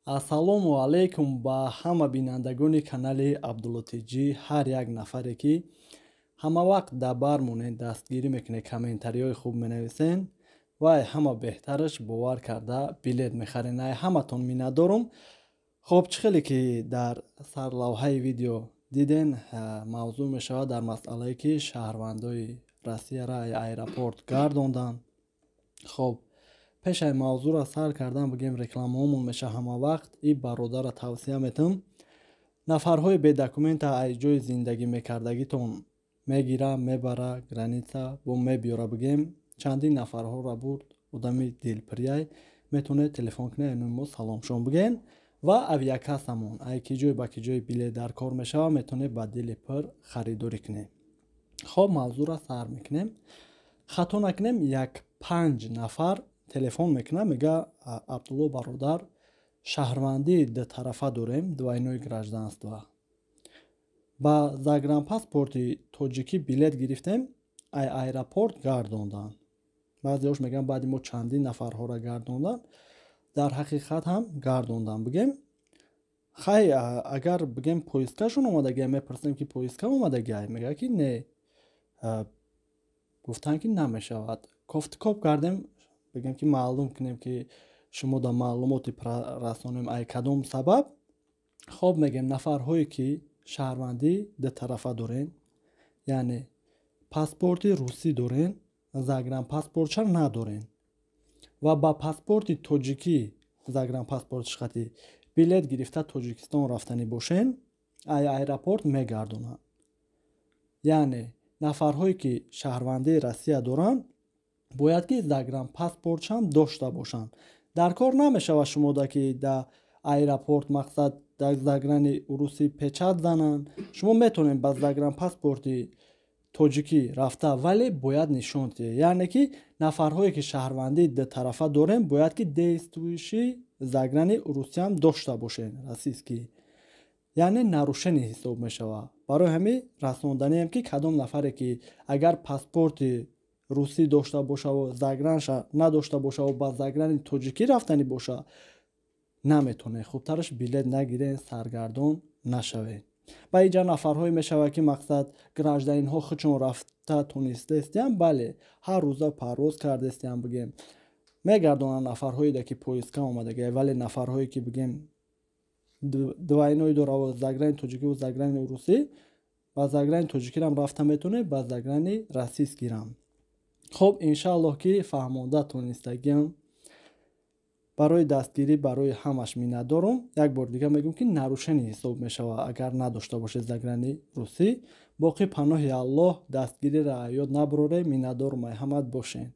Ассалому алайкум ба ҳама бинандагони канали Абдулло Тҷӣ, ҳар як нафаре ки ҳама вақт дар бар монед, дастгирӣ мекунед, комментариҳои хуб менависен ва ай ҳама беҳтараш бовар карда билет мехарен. Ай ҳаматон миннатдорум. Хоб, чӣ хеле ки дар сарлавҳаи видео диден, мавзӯъ мешавад дар масъалае ки шаҳрвандои Россияро ай аэропорт гардонданд. Хоб, пешаи мавзӯъро сар кардан бигем, рекламаҳомон меша ҳама вақт. И бародарро тавсия метам, нафарҳои бедокумента ай ҷои зиндагӣ мекардагитон мегира, мебара граница, бо мебиёра. Бигем, чандин нафарҳоро бурд, одами дилпиряй, метавонед телефон кунед, айнои мо саломшон бигӯен. Ва авиакассамон, ай ки ҷой ба ки ҷои билет дар кор мешавад, метавонед ба дили пир харидорӣ кунед. Хоб, мавзӯъро сар мекунем. Хато накунем, як панҷ нафар телефон мекунад, мега: «Абдулло бародар, шаҳрвандии дутарафа дорем, двойное гражданство, ба загранпаспорти тоҷикӣ билет гирифтем, ай аэропорт гардонданд». Баъзеҳош мегӯянд, баъди мо чандин нафарҳоро гардонданд. Дар ҳақиқат ҳам гардонданд. Бигем, хай, агар бигем, поездкашон омадагия, мепурсем ки поездка омадагия, мега ки не, гуфтанд ки намешавад. Кофтукоб кардем, бигем ки маълум кунем, ки шумо да маълумоти расонем, ай кадом сабаб. Хоб, мегем, нафарҳое ки шаҳрвандии дутарафа дорен, яъне паспорти русӣ дорен, загранпаспортша надорен ва ба паспорти тоҷикӣ, загранпаспорти шхати билет гирифта Тоҷикистон рафтанӣ бошен, ай аэропорт мегардонанд. Яъне нафарҳое ки шаҳрвандии Россия доранд, бояд ки загранпаспортшам дошта бошанд. Дар кор намешавад шумода ки да аэропорт, мақсад, дар заграни русӣ печать зананд. Шумо метавонед ба загранпаспорти тоҷикӣ рафта, вале бояд нишон диҳед. Яъне ки нафарҳое ки шаҳрвандии дутарафа дорем, бояд ки действующий заграни русиям дошта бошед, российский. Яъне нарушение ҳисоб мешавад. Барои ҳамин расонданием, ки кадом нафаре ки агар паспорти русӣ дошта бошаву загранша надошта бошаву ба заграни тоҷикӣ рафтанӣ боша, наметавонед. Хубтараш билет нагирен, саргардон нашавед. Ба инҷа нафарҳое мешавад ки, мақсад, гражданинҳо худшон рафта тонистаистиям, бале, ҳар рӯза парвоз кардаистиям, бигем, мегардонанд нафарҳое ки поездка омадагия. Вале нафарҳое ки, бигем, двойной дораву заграни тоҷикиву заграни русӣ, ба заграни тоҷикирам рафта метавонед, ба заграни российскирам. Хоб, иншааллоҳ ки фаҳмонда тонистагиам. Барои дастгирӣ барои ҳамаш миннатдорум. Як бор дига мегӯм ки нарушение ҳисоб мешавад, агар надошта бошед заграни русӣ. Боқӣ паноҳи Аллоҳ, дастгириро ёд набуроред. Миннатдорум, ай ҳамат бошед.